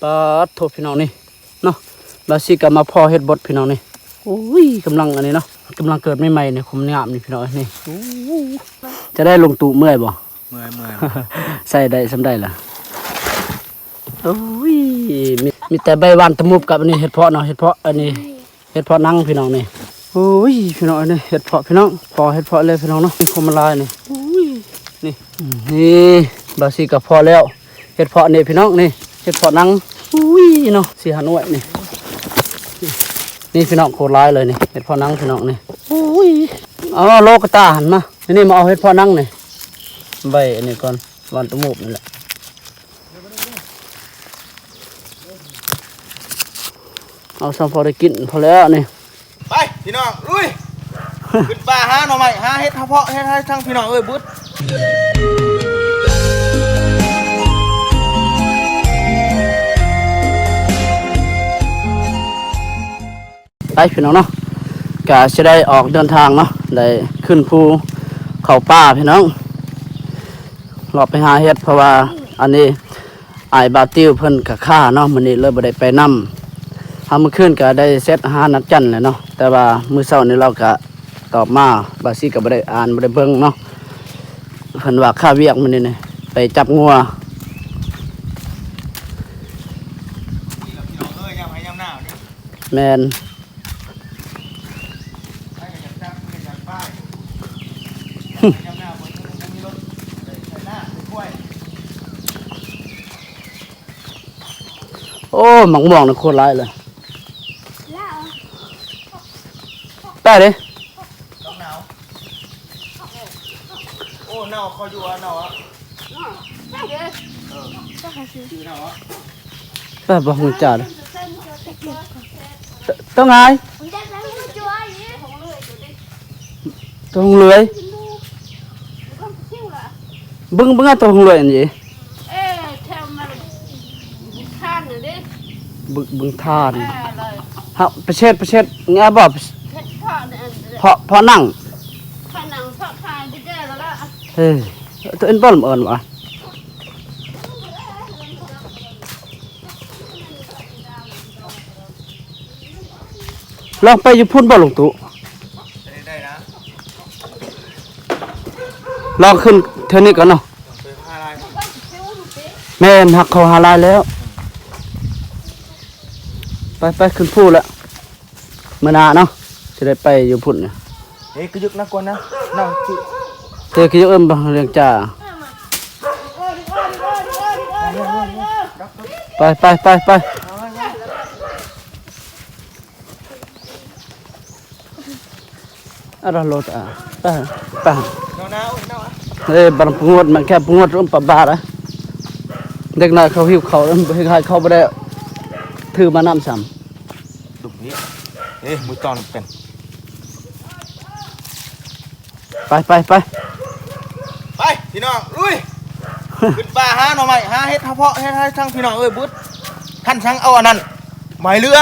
ປາດໂທ້ ພີ່ນ້ອງ ນີ້ເນາະ ບາຊິກະມາພໍ້ເຫັດບົດ ພີ່ນ້ອງ ນີ້. ໂອ້ຍ ກຳລັງອັນນີ້ເນາະ ກຳລັງເກີດໃໝ່ໆ ນີ້ ຄວາມງາມນີ້ ພີ່ນ້ອງເອີຍ ນີ້. ໂອ້ ຈະໄດ້ ລຸງຕູ້ເມື່ອຍບໍ່? ເມື່ອຍ ເມື່ອຍ. ໃສ່ໄດ້ສ່ຳໃດລະ? ໂອ້ຍ ມີ ມີແຕ່ໃບຫວ່ານຕະມຸບກັບອັນນີ້ ເຫັດເຜາະເນາະ ເຫັດເຜາະອັນນີ້ ເຫັດເຜາະໜັງ ພີ່ນ້ອງ ນີ້. ໂອ້ຍ ພີ່ນ້ອງ ນີ້ເຫັດເຜາະ ພີ່ນ້ອງ ພໍ້ເຫັດເຜາະເລີຍ ພີ່ນ້ອງເນາະ. ມີຄວາມຫຼາຍນີ້ ໂອ້ຍ ນີ້ ນີ້ ບາຊິກະພໍ້ແລ້ວ ເຫັດເຜາະນີ້ ພີ່ນ້ອງ ນີ້ ເຫັດເຜາະໜັງ. ໂອ້ຍ ເນາະ ສີ່ຫ້າໜ່ວຍນີ້ ນີ້ ພີ່ນ້ອງ ໂຄດຫຼາຍເລີຍນີ້ ເຫັດເຜາະໜັງ ພີ່ນ້ອງ ນີ້. ໂອ້ຍ ເອົາໂລກະຕາຫັ້ນມາ ນີ້ ນີ້ ມາເອົາເຫັດເຜາະໜັງນີ້ ໄວ້ອັນນີ້ກ່ອນ ຫວ່ານຕະມຸບນີ້ແຫຼະ. ເອົາສ່ຳພໍໄດ້ກິນ ພໍແລ້ວນີ້. ໄປ ພີ່ນ້ອງ ລຸຍ ຂຶ້ນປ່າຫາໜໍ່ໄມ້ ຫາເຫັດ ຫາເຜາະເຫັດ ຫາທັງ ພີ່ນ້ອງເອີຍ ບຸດ. ໄປ ພີ່ນ້ອງເນາະ ກະຊິໄດ້ອອກເດີນທາງເນາະ ໄດ້ຂຶ້ນພູເຂົ້າປ່າ ພີ່ນ້ອງ ເລາະໄປຫາເຫັດ. ເພາະວ່າອັນນີ້ ອ້າຍບ່າວຕິວເພິ່ນກະຄ້າເນາະ ມື້ນີ້ເລີຍບໍ່ໄດ້ໄປນຳ. ຫາມື້ຄືນກະໄດ້ເສັດຫານັດຈັນແຫຼະເນາະ ແຕ່ວ່າມື້ເຊົ້ານີ້ລາວກະຕອບມາ ບາຊິກະບໍ່ໄດ້ອ່ານ ບໍ່ໄດ້ເບິ່ງເນາະ. ເພິ່ນວ່າຄາວຽກມື້ນີ້ນີ້ ໄປຈັບງົວ. ແມ່ນ. ໂອ້ ໝາກມ່ວງນີ້ໂຄດຫຼາຍເລີຍ. ໄປເດ້. ໂອ້ ເນົ່າ ເຂົາຢູ່ວ່າເນົ່າອະ. ໄປບໍ່ຮູ້ຈັກເດ້. ໂຕຫຍັງ? ໂຕຫຍັງເລີຍ? ເບິ່ງ ເບິ່ງໂຕຫຍັງເລີຍອັນນີ້. ເອີ ແຖວມັນທານນີ້ເດ້. ບຶງ ບຶງທານ. ເອີ ເລີຍ. ເຮົາໄປເຊັດ ໄປເຊັດ ງາບໍ່? ເຮັດເພາະ ເພາະ ເພາະໜັງ ເພາະໜັງ ເພາະທານໄປເດີລະ. ເອີ ໂຕເອີ້ນບໍ່ ເອີ້ນວ່າ ລອງໄປຢູ່ພຸ້ນບໍ່ ລຸງຕູ້? ໄດ້ນະ. ລອງຂຶ້ນເທື່ອນີ້ກ່ອນເນາະ. ແມ່ນ ຮັກເຂົາຫາຫຼາຍແລ້ວ. ໄປໆ ຂຶ້ນພູແລ້ວ ມື້ໜ້າເນາະ ຊິໄດ້ໄປຢູ່ພຸ້ນ. ເອີ ກະຍຶກນະກ່ອນນະ ເນາະ ເອີ ກະຍຶກເອີ້ນບໍ່ ເລື່ອງຈາ. ໄປໆໆໆ. ອາ ໂລດ ອາ ໄປ ໄປ. ເອີ ບັນປະງວດ ມັນແຄ່ປະງວດ ປະບາດ. ເດັກນ້ອຍເຂົາຫິວເຂົ້າ ເຮັດໃຫ້ເຂົາບໍ່ໄດ້ຖືມານຳຊ້ຳ. ດຸມນີ້ ເອີ ມືຕອນກັນ. ໄປ ໄປ ໄປ ໄປ ພີ່ນ້ອງ ລຸຍ ຂຶ້ນປ່າຫາໜໍ່ໄມ້ ຫາເຫັດ ຫາເຜາະເຫັດ ຫາທັງ ພີ່ນ້ອງເອີຍ ບຸດ ຄັນສັງເອົາອັນນັ້ນ ໄມ້ເຫຼືອ.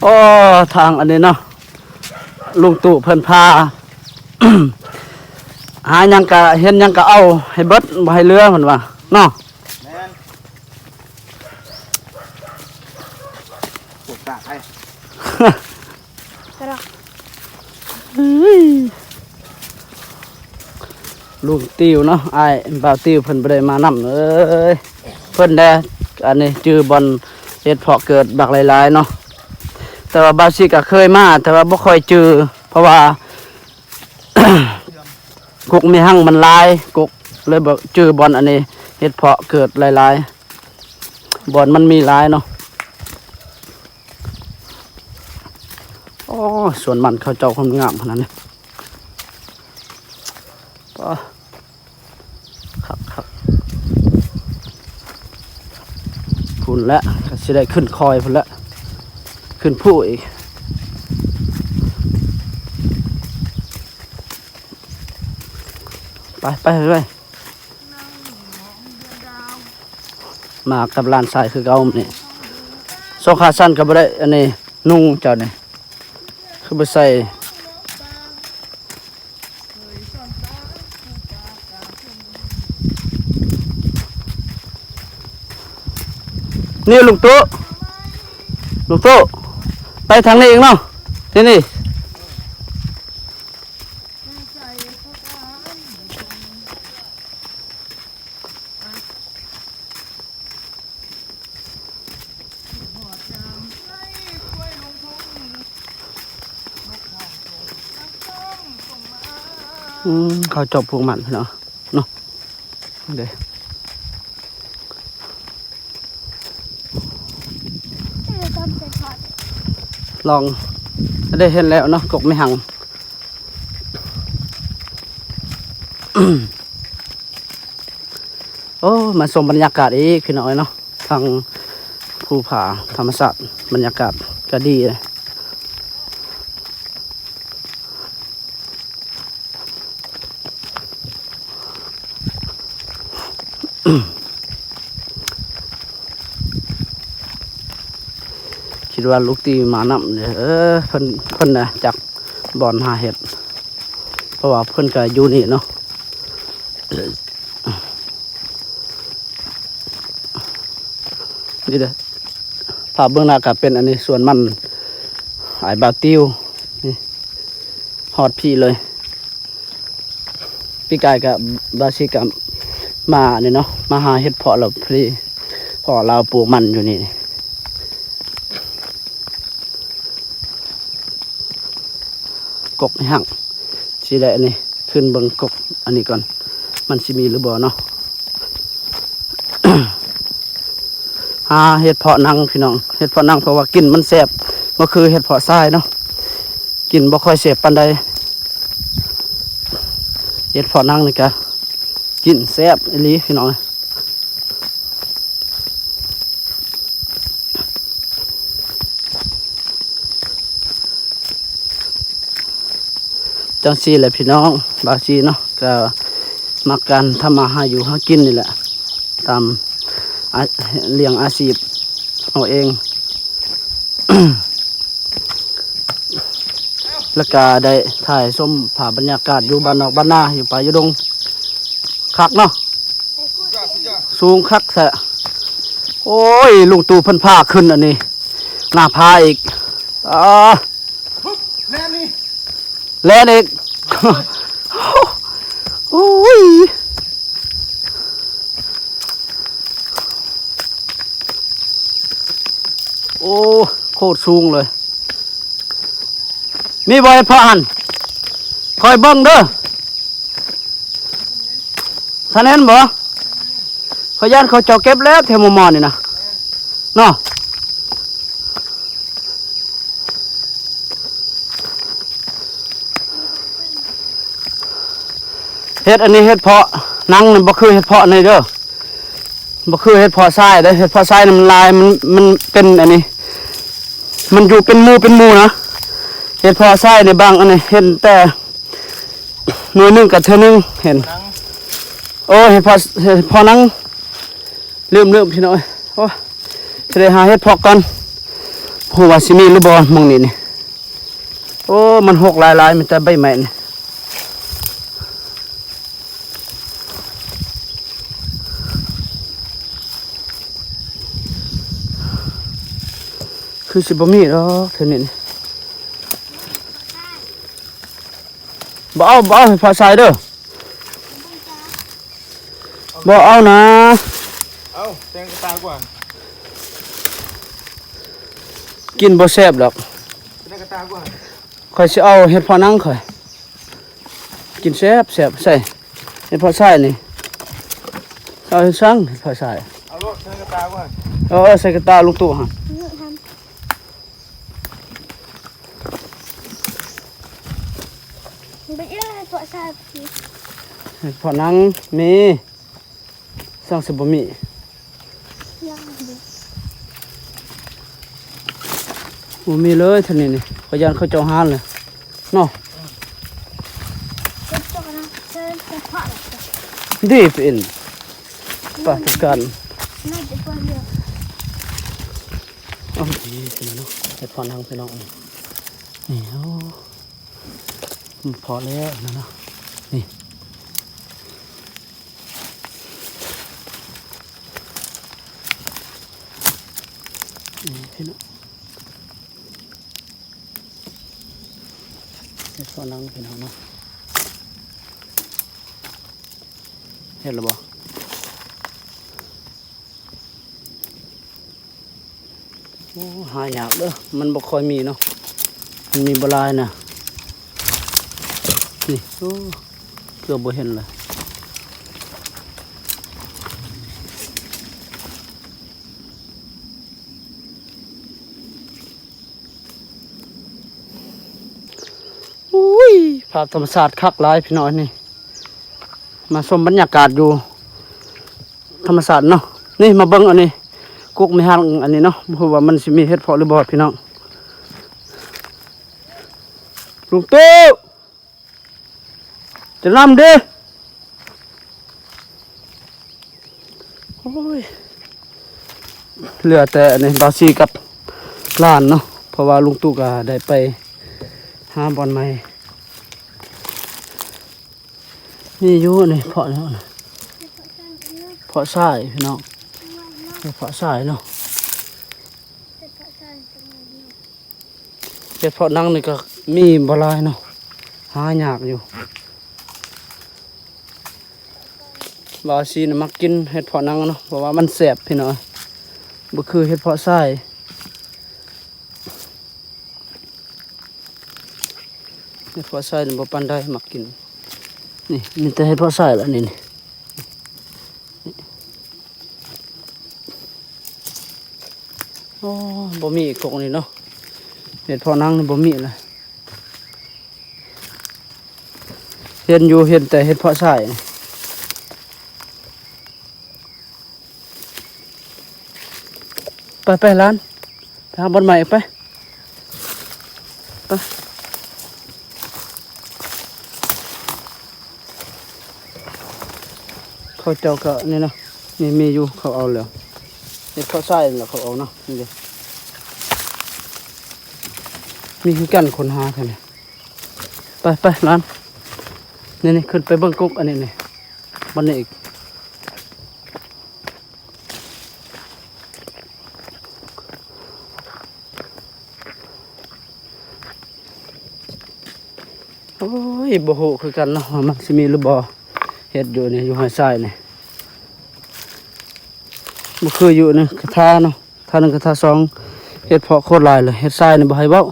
ໂອ້ ທາງອັນນີ້ເນາະ ລຸງຕູ້ເພິ່ນພາ ຫາຫຍັງກະ ເຫັນຫຍັງກະເອົາໃຫ້ເບິດ ບໍ່ໃຫ້ເຫຼືອ ເພິ່ນວ່າເນາະ. ແມ່ນ ໂອ້ ຕາຍ. ກະດອກ ເຮີ້ຍ ລຸງຕິວເນາະ ອ້າຍບ່າວຕິວເພິ່ນບໍ່ໄດ້ມານຳເອີຍ. ເພິ່ນແດ່ ອັນນີ້ຈື່ບ່ອນເຫັດເຜາະເກີດບັກຫຼາຍໆເນາະ. ແຕ່ວ່າບ່າວຊິກະເຄີຍມາ ແຕ່ວ່າບໍ່ຄ່ອຍຈື່ ເພາະວ່າ ກົກແມ່ຮັງມັນຫຼາຍ ກົກເລີຍບໍ່ຈື່ບ່ອນອັນນີ້ ເຫັດເຜາະເກີດຫຼາຍໆ ບ່ອນມັນມີຫຼາຍເນາະ. ໂອ້ ສວນມັນເຂົາເຈົ້າຄວາມງາມຂະໜາດນີ້ ປາ ຄັກໆ. ພຸ້ນແຫຼະ ກະຊິໄດ້ຂຶ້ນຄອຍພຸ້ນແຫຼະ ຂຶ້ນພູອີກ. ໄປ ໄປ ໄປ ມາກັບຫຼານຊາຍຄືເກົ່າມື້ນີ້. ໂຊງຂາສັ້ນກະບໍ່ໄດ້ອັນນີ້ນຸ່ງເຈົ້ານີ້ ຄືບໍ່ໃສ່. ໂອ້ ນີ້ລຸງຕູ້ ລຸງຕູ້ ໄປທາງນີ້ອີກເນາະ ນີ້ ນີ້. ອືມ ເຂົາເຈົ້າປູກມັນເນາະ ເນາະ ເດ້ ລອງ ໄດ້ເຫັນແລ້ວເນາະ ກົກໄມ້ຫັງ. ໂອ້ ມາຊົມບັນຍາກາດອີກພີ່ນ້ອງເອີຍເນາະ ທາງພູຜາທຳມະຊາດ ບັນຍາກາດກະດີເລີຍ. ຄິດວ່າລູກຕີມານຳເດີ ເພິ່ນ ເພິ່ນນະຈັກບ່ອນຫາເຫັດ ເພາະວ່າເພິ່ນກະຢູ່ນີ້ເນາະ. ນີ້ເດີ ພາບເບື້ອງໜ້າກະເປັນອັນນີ້ ສວນມັນອ້າຍບ່າວຕິວ ນີ້ ຮອດພີ້ເລີຍ. ປີກາຍກະ ບາຊິກະມານີ້ເນາະ ມາຫາເຫັດເຜາະ ແລ້ວພໍດີພໍ່ລາວປູກມັນຢູ່ນີ້. ກົກໃຫ້ຫັກ ຊິໄດ້ອັນນີ້ ຂຶ້ນເບິ່ງກົກອັນນີ້ກ່ອນ ມັນຊິມີຫຼືບໍ່ເນາະ. ຫາເຫັດເຜາະນັງພີ່ນ້ອງ ເຫັດເຜາະນັງ ເພາະວ່າກິ່ນມັນແຊບ ບໍ່ຄືເຫັດເຜາະຊາຍເນາະ ກິ່ນບໍ່ຄ່ອຍແຊບປານໃດ. ເຫັດເຜາະນັງນີ້ກະກິ່ນແຊບອີ່ຫຼີພີ່ນ້ອງ. ຈັ່ງຊີ້ແຫຼະພີ່ນ້ອງ ບາງທີເນາະ ກະມັກການທຳມາຫາຢູ່ຫາກິນນີ້ແຫຼະ ຕາມອາ ລ້ຽງອາຊີບເຮົາເອງ ແລ້ວກະໄດ້ຖ່າຍຊົມພາບບັນຍາກາດຢູ່ບ້ານນອກບ້ານນາ ຢູ່ປ່າຢູ່ດົງ ຄັກເນາະ. ສູງຄັກແທ້. ໂອ້ຍ ລຸງຕູ້ເພິ່ນພາຂຶ້ນອັນນີ້ ໜ້າຜາອີກ ອາ ແລ່ນອີກ ໂອ້ຍ ໂອ້ ໂຄດສູງເລີຍ. ມີບໍ່ເຫັດເຜາະຫັ້ນ? ຄອຍເບິ່ງເດີ. ທ່ານເຫັນບໍ່? ຂ້ອຍຢ້ານເຂົາເຈົ້າເກັບແລ້ວແຖວໝໍ່ໆນີ້ນະ ເນາະ. ເຫັດອັນນີ້ເຫັດເຜາະນັງນີ້ ບໍ່ຄືເຫັດເຜາະນີ້ເດີ. ບໍ່ຄືເຫັດເຜາະຊາຍເດ້. ເຫັດເຜາະຊາຍນີ້ມັນຫຼາຍ ມັນ ມັນເປັນອັນນີ້ ມັນຢູ່ເປັນໝູ່ເປັນໝູ່ນະ. ເຫັດເຜາະຊາຍນີ້ບາງອັນນີ້ເຫັນແຕ່ໜ່ວຍໜຶ່ງກັບເທື່ອໜຶ່ງເຫັນ. ໂອ້ ເຫັດເຜາະ ເຫັດເຜາະນັງ ລືມໆ ພີ່ນ້ອງເອີຍ. ໂອ້ ຊິໄດ້ຫາເຫັດເຜາະກ່ອນ ບໍ່ຮູ້ວ່າຊິມີຫຼືບໍ່ໝ່ອງນີ້ນີ້. ໂອ້ ມັນຫົກຫຼາຍໆ ມີແຕ່ໃບໄມ້ນີ້. ຄືຊິບໍ່ມີດອກເທື່ອນີ້ນີ້. ບໍ່ເອົາ ບໍ່ເອົາ ເຫັດເຜາະຊາຍເດີ. ບໍ່ເອົານະ. ເອົາ ແຕ່ງກະຕ່າກ່ອນ. ກິນບໍ່ແຊບດອກ. ແຕ່ງກະຕ່າກ່ອນ. ຂ້ອຍຊິເອົາເຫັດເຜາະນັງຂ້ອຍ. ກິນແຊບໆ ໃສ່ເຫັດເຜາະຊາຍນີ້. ເອົາເຮັດສັງເຫັດເຜາະຊາຍ. ເອົາໂລດ ໃສ່ກະຕ່າກ່ອນ. ເອີ ໃສ່ກະຕ່າລຸງຕູ້ຫັ້ນ. ໄປເອີ ເຫັດເຜາະຊາຍ. ເຫັດເຜາະນັງມີ. ສັງຊິບໍ່ມີ. ບໍ່ມີເລີຍເທື່ອນີ້ນີ້. ຂ້ອຍຢ້ານເຂົາເຈົ້າຫາເລີຍເນາະ. ດີເປັນປາຕິການ. ເອົາດີເນາະ ເຫັດເຜາະນັງພີ່ນ້ອງ. ນີ້ ໂອ້ ພໍແລ້ວນະເນາະ ນີ້. ນີ້ພີ່ນ້ອງ ເຫັດເພາະໜັງພີ່ນ້ອງເນາະ ເຫັນແລ້ວບໍ່? ໂອ້ ຫາຍາກເດີ້ ມັນບໍ່ຄ່ອຍມີເນາະ ມັນມີບໍ່ຫຼາຍນະ ນີ້ ໂອ້ ເກືອບບໍ່ເຫັນເລີຍ. ໂອ້ຍ ພາບທຳມະຊາດຄັກຫຼາຍພີ່ນ້ອງ ນີ້ ມາຊົມບັນຍາກາດຢູ່ທຳມະຊາດເນາະ ນີ້ ມາເບິ່ງອັນນີ້ ກົກແມ່ຮັກອັນນີ້ເນາະ ບໍ່ຮູ້ວ່າມັນຊິມີເຫັດເພາະຫຼືບໍ່ພີ່ນ້ອງ ລຸງຕູ້ ຈະນຳເດ້ ໂອ້ຍ ເຫຼືອແຕ່ອັນນີ້ ບ່າວຊີກັບຫຼານເນາະ ເພາະວ່າລຸງຕູ້ກໍໄດ້ໄປຫາບ່ອນໃໝ່ ມີຢູ່ອັນນີ້ເພາະແລ້ວນະ ເພາະຊາຍພີ່ນ້ອງ ເພາະຊາຍເນາະ. ເຫັດເພາະໜັງນີ້ກໍມີບໍ່ຫຼາຍເນາະ ຫາຍາກຢູ່ ບ່າວຊີນະມັກກິນເຫັດເພາະໜັງເນາະ ເພາະວ່າມັນແຊບພີ່ນ້ອງ ບໍ່ຄືເຫັດເພາະຊາຍ ເຫັດເພາະຊາຍນີ້ບໍ່ປານໃດມັກກິນ ນີ້ມີແຕ່ເຫັດເພາະຊາຍລະນີ້ ນີ້. ໂອ້ ບໍ່ມີອີກກົກນີ້ເນາະ ເຫັດເພາະໜັງນີ້ບໍ່ມີລະ ເຫັນຢູ່ ເຫັນແຕ່ເຫັດເພາະຊາຍ ໄປ ໄປຫຼານ ໄປຫາບ່ອນໃໝ່ໄປ ໄປ ເຂົາເຈົ້າກໍນີ້ເນາະ ນີ້ມີຢູ່ ເຂົາເອົາແລ້ວ ເຫັດເພາະຊາຍແລ້ວເຂົາເອົາເນາະ ນີ້ເດ້ ມີຄືກັນຄົນຫາແຖວນີ້ ໄປ ໄປຫຼານ ນີ້ໆ ຂຶ້ນໄປເບິ່ງກົກອັນນີ້ນີ້ ບັດນີ້ອີກ ໂອ້ຍ ບໍ່ຮູ້ຄືກັນເນາະ ວ່າມັນຊິມີຫຼືບໍ່ ເຫັດຢູ່ນີ້ ຢູ່ຫ້ວຍຊາຍນີ້ ບໍ່ຄືຢູ່ນີ້ ກະທາເນາະ ທາໜຶ່ງກະທາສອງ ເຫັດເພາະໂຄດຫຼາຍເລີຍ ເຫັດຊາຍນີ້ບໍ່ໃຫ້ເວົ້າ.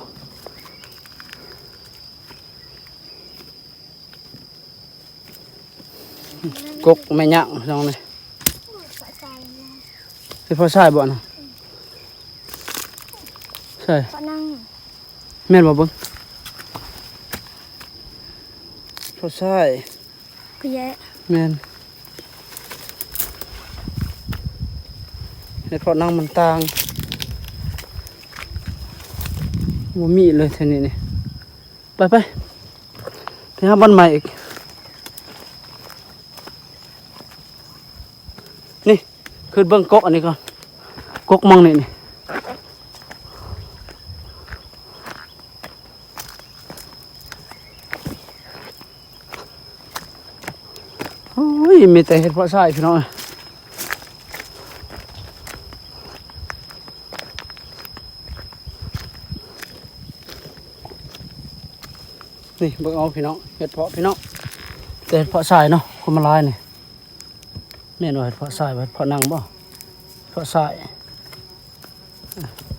ກົກແມ່ຍາງພີ່ນ້ອງນີ້ ຊິພໍຊາຍບໍ່ນະ ໃຊ່ ພໍນັ່ງ ແມ່ນບໍ່ເບິ່ງ ພໍຊາຍ ຄືແຍະ ແມ່ນ ເຮັດເພາະນັ່ງມັນຕ່າງ ບໍ່ມີເລີຍແຖວນີ້ນີ້. ໄປ ໄປ ໄປຫາບ່ອນໃໝ່ອີກ ນີ້ ຂຶ້ນເບິ່ງກົກອັນນີ້ກ່ອນ ກົກໝ່ອງນີ້ນີ້ ໂອ້ຍ ມີແຕ່ເຫັດເພາະຊາຍພີ່ນ້ອງເອີຍ. ນີ້ເບິ່ງເອົາພີ່ນ້ອງ ເຫັດເພາະພີ່ນ້ອງ ແຕ່ເຫັດເພາະຊາຍເນາະ ຄົນມາຫຼາຍນີ້ ແມ່ນວ່າເຫັດເພາະຊາຍ ເຫັດເພາະນັ່ງບໍ່ ເພາະຊາຍ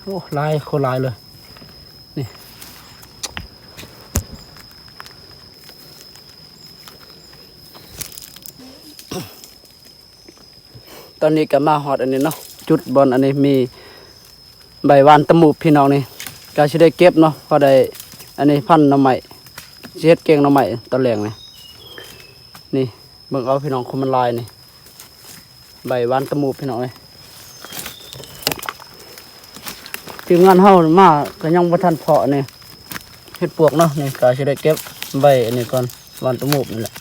ໂອ້ ຫຼາຍ ໂຄດຫຼາຍເລີຍ ນີ້. ຕອນນີ້ກໍມາຮອດອັນນີ້ເນາະ ຈຸດບ່ອນອັນນີ້ມີໃບຫວ່ານຕະໝູບພີ່ນ້ອງນີ້ ກໍຊິໄດ້ເກັບເນາະ ພໍໄດ້ອັນນີ້ພັນໜໍ່ໄມ້ ຊິເຮັດແກງໜໍ່ໄມ້ຕອນແລງນີ້ ນີ້ເບິ່ງເອົາພີ່ນ້ອງ ຄົນມັນຫຼາຍນີ້ ໃບຫວ່ານຕະໝູບພີ່ນ້ອງເອີຍ. ທີມງານເຮົາມາກໍຍັງບໍ່ທັນເພາະນີ້ ເຫັດປວກເນາະ ນີ້ກໍຊິໄດ້ເກັບໃບອັນນີ້ກ່ອນ ຫວ່ານຕະໝູບນີ້ແຫຼະ.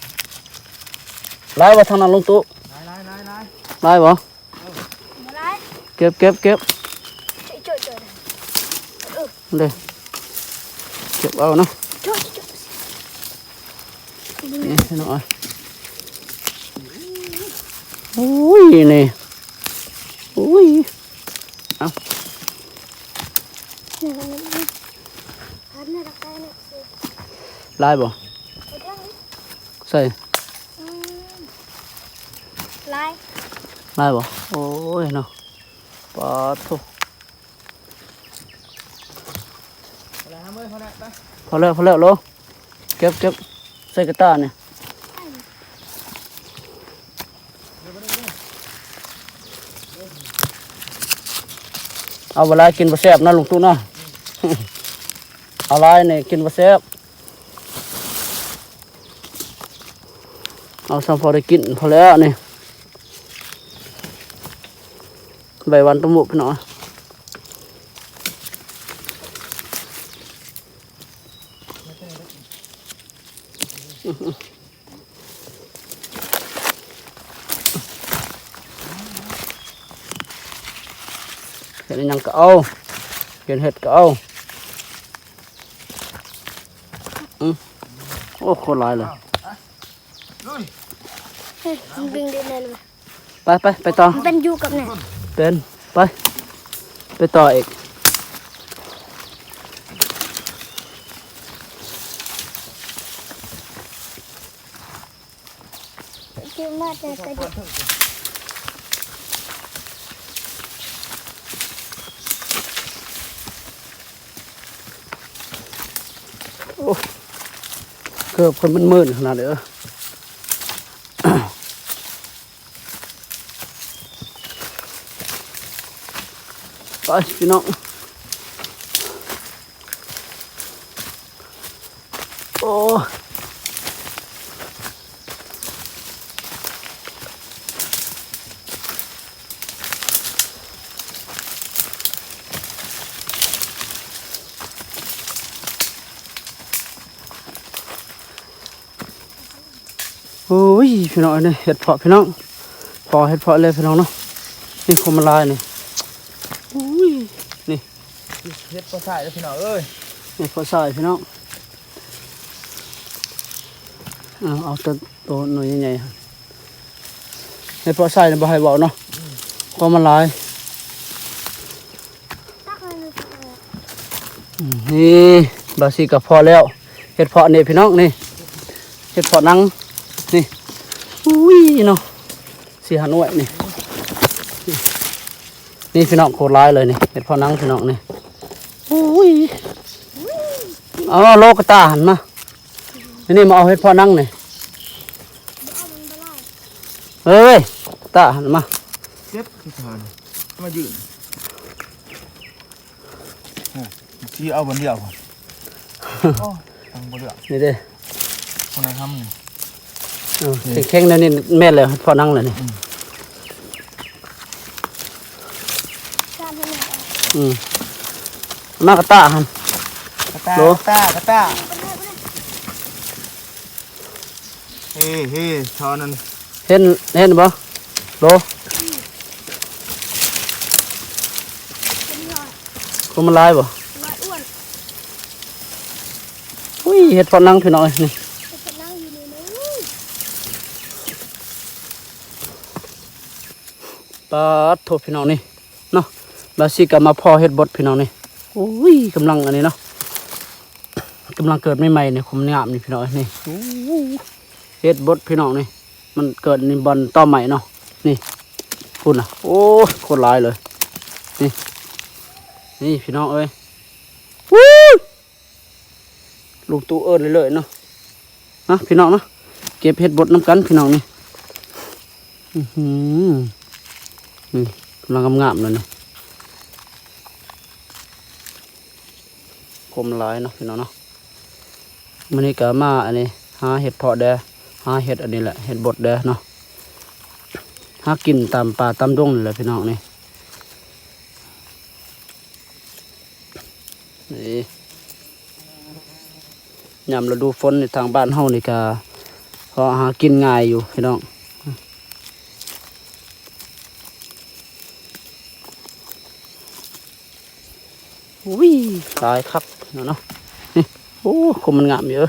ຫຼາຍບໍ່ທາງນັ້ນລຸງຕູ້? ຫຼາຍ ຫຼາຍ ຫຼາຍ ຫຼາຍ ຫຼາຍບໍ່? ບໍ່ຫຼາຍ ເກັບ ເກັບ ເກັບ ເຈົ້າ ເຈົ້າ ເຈົ້າ ເດີ ເກັບເອົາເນາະ ເຈົ້າ ເຈົ້າ ເຈົ້າ ນີ້ພີ່ນ້ອງເອີຍ ໂອ້ຍ ນີ້ ໂອ້ຍ ເອົາ. ຫຼາຍບໍ່? ໃສ່ ອືມ ຫຼາຍ ຫຼາຍບໍ່? ໂອ້ຍເນາະ ປາດໂທ້ ພໍແລ້ວ ພໍແລ້ວ ໂລ ເກັບ ເກັບ ໃສ່ກະຕ່ານີ້. ເອົາບໍ່ຫຼາຍກິນບໍ່ແຊບເນາະ ລຸງຕູ້ເນາະ ເອົາຫຼາຍນີ້ກິນບໍ່ແຊບ ເອົາສ່ຳພໍໄດ້ກິນ ພໍແລ້ວນີ້ ໄວ້ວັນຕະມຸພີ່ນ້ອງ. ເຮັດອີ່ຫຍັງກໍເອົາ ເຫັນເຫັດກໍເອົາ ອືມ ໂອ້ ໂຄດຫຼາຍເລີຍ ເຮີ້ຍ ມັນດຶງໄດ້ແນ່ເລີຍ. ໄປ ໄປ ໄປຕໍ່ ມັນເປັນຢູ່ກັບແນ່ ເປັນ ໄປ ໄປຕໍ່ອີກ. ໂອ້ ເກີບເພິ່ນມັນມື່ນຂະໜາດເດີ. ໄປພີ່ນ້ອງ ໂອ້ ໂອ້ຍ ພີ່ນ້ອງເອີຍ ເຫັດເຜາະພີ່ນ້ອງ ພໍເຫັດເຜາະເລີຍພີ່ນ້ອງເນາະ ນີ້ຄົມມັນຫຼາຍນີ້ ໂອ້ຍ ນີ້ ເຫັດເຜາະຊາຍເດີພີ່ນ້ອງເອີຍ ເຫັດເຜາະຊາຍພີ່ນ້ອງ ເອົາ ເອົາແຕ່ໂຕໜ່ວຍໃຫຍ່ໆ ເຫັດເຜາະຊາຍນີ້ບໍ່ໃຫ້ເວົ້າເນາະ ອືມ ຄວາມມັນຫຼາຍ ອືມ ນີ້ ບາຊິກະພໍແລ້ວ ເຫັດເຜາະນີ້ພີ່ນ້ອງນີ້ ເຫັດເຜາະໜັງນີ້ ອຸ້ຍເນາະ ສີ່ຫ້າໜ່ວຍນີ້ ນີ້ພີ່ນ້ອງ ໂຄດຫຼາຍເລີຍນີ້ ເຫັດເຜາະໜັງພີ່ນ້ອງນີ້ ອຸ້ຍ ເອົາໂລກະຕາຫັ້ນມາ ນີ້ ນີ້ມາເອົາເຫັດເຜາະໜັງນີ້ ເອີຍ ຕາຫັ້ນມາ ເຈັບຄືທານ ມາຢືນ ໂອ້ ຊິເອົາບ່ອນດຽວ ໂອ້ ຕັ້ງບໍ່ເລືອກ ນີ້ເດ້ ຄົນລະທຳນີ້ ເອີ ແຂງໆ ແນວນີ້ແມ່ນແລ້ວ ເພາະໜັງແລ້ວນີ້ ອືມ ອືມ ມາກະຕາຫັ້ນ ກະຕາ ໂລ ກະຕາ ກະຕາ ເຮ ເຮ ເທົ່ານັ້ນ ເຫັນ ເຫັນບໍ່ ໂລ ຄົມມັນຫຼາຍບໍ່ ອ້ວນ ອຸ້ຍ ເຫັດເຜາະໜັງພີ່ນ້ອງເອີຍ ນີ້ ເຫັດເຜາະໜັງຢູ່ນີ້ ປາດໂທ ພີ່ນ້ອງນີ້ ເນາະ ບາຊິກະມາພໍ້ເຫັດບົດພີ່ນ້ອງນີ້ ໂອ້ຍ ກຳລັງອັນນີ້ເນາະ ກຳລັງເກີດໃໝ່ໆ ນີ້ ຄົມງາມນີ້ພີ່ນ້ອງເອີຍ ນີ້ ໂອ້ ເຫັດບົດພີ່ນ້ອງນີ້ ມັນເກີດໃນບ່ອນຕໍໄມ້ເນາະ ນີ້ ພຸ້ນນະ ໂອ້ຍ ໂຄດຫຼາຍເລີຍ ນີ້ ນີ້ພີ່ນ້ອງເອີຍ ວູ້ຍ ລຸງຕູ້ເອີ້ນເລື້ອຍໆ ເນາະ ມາພີ່ນ້ອງເນາະ ເກັບເຫັດບົດນຳກັນພີ່ນ້ອງນີ້ ອື້ຫື ນີ້ ກຳລັງງາມໆ ເລີຍນີ້ ຄົມຫຼາຍເນາະພີ່ນ້ອງເນາະ ມື້ນີ້ກະມາອັນນີ້ ຫາເຫັດເຜາະແດ່ ຫາເຫັດອັນນີ້ແຫຼະ ເຫັດບົດແດ່ເນາະ ຫາກິນຕາມປ່າຕາມດົງນີ້ແຫຼະພີ່ນ້ອງນີ້. ນີ້ ຍາມລະດູຝົນນີ້ ທາງບ້ານເຮົານີ້ກະພໍຫາກິນງ່າຍຢູ່ພີ່ນ້ອງ ອຸ້ຍ ຫຼາຍຄັກເນາະ ນີ້ ໂອ້ ຄົມມັນງາມຢູ່ ເອີ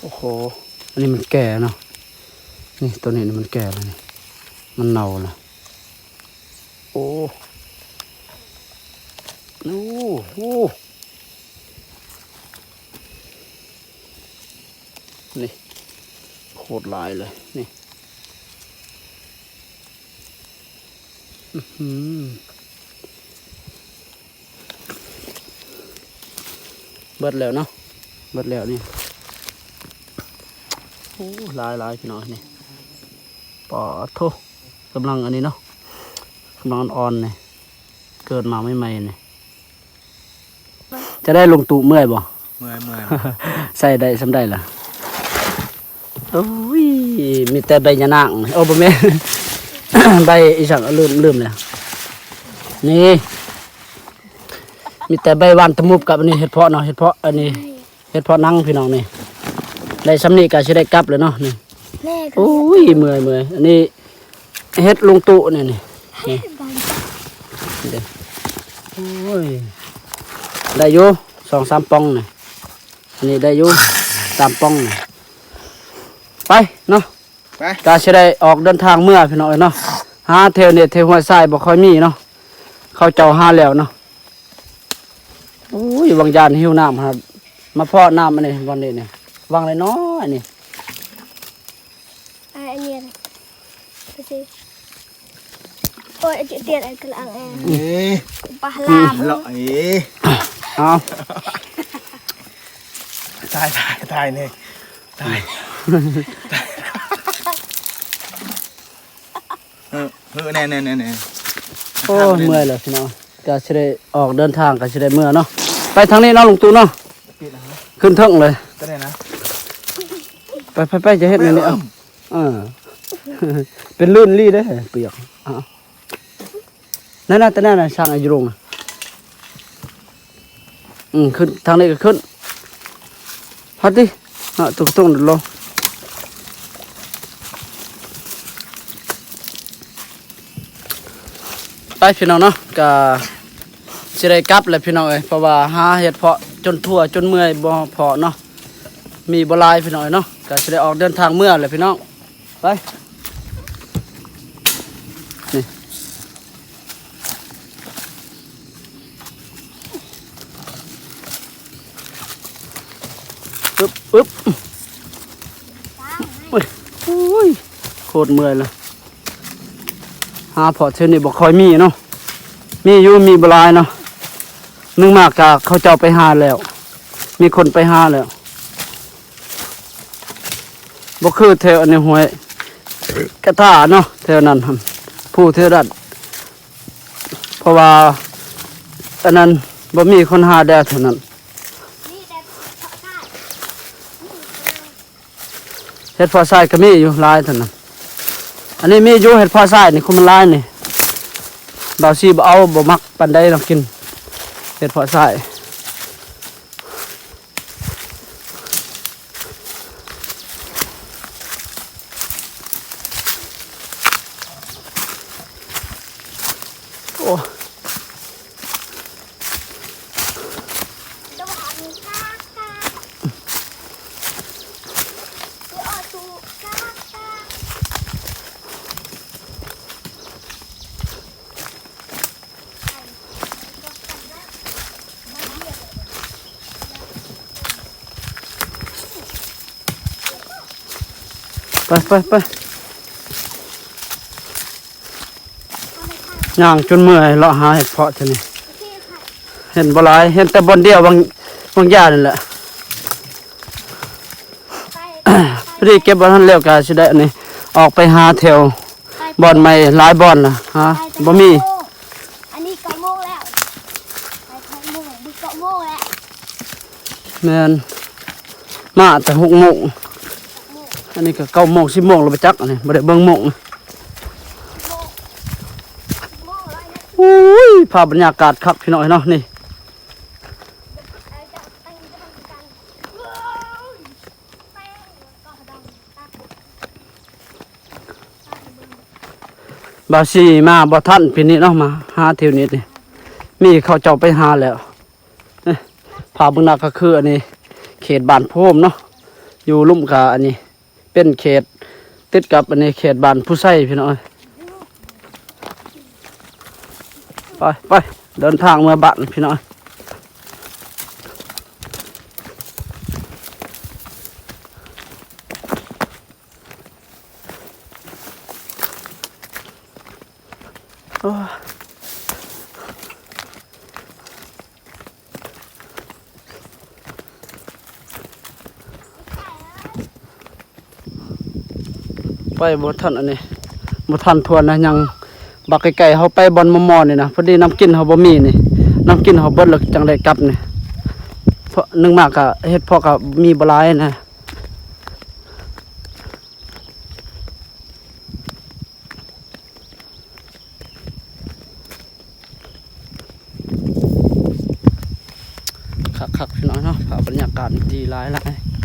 ໂອ້ໂຫ ອັນນີ້ມັນແກ່ເນາະ ນີ້ ໂຕນີ້ນີ້ມັນແກ່ແລ້ວນີ້ ມັນເນົ່າແລ້ວ. ໂອ້ ໂອ້ ໂອ້ ນີ້ ໂຄດຫຼາຍເລີຍນີ້ ອືຫື ເບິດແລ້ວເນາະ ເບິດແລ້ວນີ້ ໂອ້ ຫຼາຍໆ ພີ່ນ້ອງນີ້ ປາດໂທ້ ກຳລັງອັນນີ້ເນາະ ກຳລັງອ່ອນໆ ນີ້ ເກີດມາໃໝ່ໆ ນີ້. ຈະໄດ້ລຸງຕູ້ເມື່ອຍບໍ່? ເມື່ອຍ ເມື່ອຍ ໃສ່ໄດ້ສ່ຳໃດລະ? ໂອ້ຍ ມີແຕ່ໃບຍານາງ ໂອ້ ບໍ່ແມ່ນ ໃບອີ່ຫຍັງ ລືມ ລືມແລ້ວ ນີ້ ມີແຕ່ໃບຫວ່ານຕະມຸບກັບອັນນີ້ ເຫັດເຜາະເນາະ ເຫັດເຜາະ ອັນນີ້ ເຫັດເຜາະໜັງ ພີ່ນ້ອງນີ້ ໄດ້ສ່ຳນີ້ກໍຊິໄດ້ກັບແລ້ວເນາະ ນີ້ ແມ່ກໍ ໂອ້ຍ ເມື່ອຍ ເມື່ອຍ ອັນນີ້ເຫັດລຸງຕູ້ນີ້ ນີ້ ນີ້ ໂອ້ຍ ໄດ້ຢູ່ສອງສາມປ່ອງນີ້ ອັນນີ້ໄດ້ຢູ່ສາມປ່ອງນີ້ ໄປເນາະ ໄປ ກໍຊິໄດ້ອອກເດີນທາງເມືອ ພີ່ນ້ອງເອີຍເນາະ ຫາແຖວນີ້ແຖວຫ້ວຍຊາຍບໍ່ຄ່ອຍມີເນາະ ເຂົາເຈົ້າຫາແລ້ວເນາະ. ໂອ້ຍ ຫວັງຢ້ານຫິວນ້ຳ ມາເພາະນ້ຳອັນນີ້ ບ່ອນນີ້ນີ້ ຫວັງນ້ອຍໆ ນີ້ ອາ ອັນນີ້ ໂອ້ຍ ອາ ເຕຍ ອັນກະລາງ ເອີ ປາລາມ ເລາະ ເອີ ເອົາ ຕາຍ ຕາຍ ຕາຍ ນີ້ ຕາຍ ເອີ ເອີ ແນ່ໆໆໆ ໂອ້ຍ ເມື່ອຍແລ້ວ ພີ່ນ້ອງ ກໍຊິໄດ້ອອກເດີນທາງ ກໍຊິໄດ້ເມືອເນາະ ໄປທາງນີ້ເນາະ ລຸງຕູ້ເນາະ ຂຶ້ນເທິງເລີຍ ໄປໆໆ ຈະເຮັດແນວນີ້ ເອີ ເປັນລື່ນລີ້ເດ້ ປຽກ ເອົາ ນັ້ນນະ ແຕ່ນັ້ນນະ ຊ່າງອາຍຸລົງນະ ອືມ ຂຶ້ນ ທາງນີ້ກໍຂຶ້ນ ພັດຕິ ເນາະ ຕຸກໆ ໂດດລົງ ໄປ ພີ່ນ້ອງເນາະ ກະຊິໄດ້ກັບແຫຼະ ພີ່ນ້ອງເອີຍ ເພາະວ່າຫາເຫັດເຜາະຈົນທົ່ວຈົນເມື່ອຍ ບໍ່ພໍເນາະ ມີບໍ່ຫຼາຍ ພີ່ນ້ອງເອີຍເນາະ ກະຊິໄດ້ອອກເດີນທາງເມືອແຫຼະ ພີ່ນ້ອງ ໄປ ນີ້ ອຶບ ອຶບ ໂອ້ຍ ໂອ້ຍ ໂຄດເມື່ອຍລະ ຫາເຜາະແຖວນີ້ບໍ່ຄ່ອຍມີເນາະ ມີຢູ່ ມີບໍ່ຫຼາຍເນາະ ໜຶ່ງມາກະເຂົາເຈົ້າໄປຫາແລ້ວ ມີຄົນໄປຫາແລ້ວ ບໍ່ຄືແຖວອັນນີ້ ຫ້ວຍກະທາເນາະ ແຖວນັ້ນຫັ້ນ ພູແຖວນັ້ນ ເພາະວ່າອັນນັ້ນບໍ່ມີຄົນຫາແດ່ແຖວນັ້ນ ເຫັດເຜາະຊາຍກໍມີຢູ່ຫຼາຍເທົ່ານັ້ນ ອັນນີ້ມີຢູ່ເຫັດເຜາະຊາຍນີ້ ຄຸນມັນຫຼາຍນີ້ ບ່າວຊີບໍ່ເອົາ ບໍ່ມັກປານໃດເນາະ ກິນເຫັດເຜາະຊາຍ. ໂອ້ ໄປ ໄປ ໄປ ຍ່າງຈົນເມື່ອຍ ເລາະຫາເຫັດເຜາະເທື່ອນີ້ ເຫັນບໍ່ຫຼາຍ ເຫັນແຕ່ບ່ອນດຽວ ຫວ່າງ ຫວ່າງຢ່ານີ້ແຫຼະ ພໍດີເກັບບ່ອນຫັ້ນແລ້ວ ກະຊິໄດ້ອັນນີ້ ອອກໄປຫາແຖວບ່ອນໃໝ່ ຫຼາຍບ່ອນລະ ຫາບໍ່ມີ. ອັນນີ້ເກົ້າໂມງແລ້ວ ໄປເກົ້າໂມງ ເກົ້າໂມງແລ້ວ ແມ່ນ ມາແຕ່ຫົກໂມງ ອັນນີ້ກໍເກົ້າໂມງ ສິບໂມງແລ້ວບໍ່ຈັກ ອັນນີ້ບໍ່ໄດ້ເບິ່ງໂມງ. ໂອ້ຍ ພາບບັນຍາກາດຄັກພີ່ນ້ອງເອີຍເນາະ ນີ້ ບ່າວສີມາບໍ່ທັນປີນີ້ເນາະ ມາຫາແຖວນີ້ ມີເຂົາເຈົ້າໄປຫາແລ້ວ. ເອີ ພາເບິ່ງໜ້າກໍຄືອັນນີ້ ເຂດບ້ານໂພມເນາະ ຢູ່ລຸ່ມກະອັນນີ້ ປັນເຂດ ຕິດກັບອັນນີ້ ເຂດບ້ານພູໄຊພີ່ນ້ອງເອີຍ. ໄປ ໄປ ເດີນທາງເມືອບ້ານພີ່ນ້ອງເອີຍ. ໂອ້ ໄປບໍ່ທັນອັນນີ້ ບໍ່ທັນທວນນະ ຍັງບັກໄກໆ ເຮົາໄປບ່ອນມໍ່ໆນີ້ນະ ພໍດີນ້ຳກິນເຮົາບໍ່ມີນີ້ ນ້ຳກິນເຮົາເບິດແລ້ວຈັ່ງໄດ້ກັບນີ້ ເພາະໜຶ່ງມາກະເຫັດເຜາະກະມີບໍ່ຫຼາຍນະ. ຄັກໆ ພີ່ນ້ອງເນາະ ພາບບັນຍາກາດດີຫຼາຍໆ.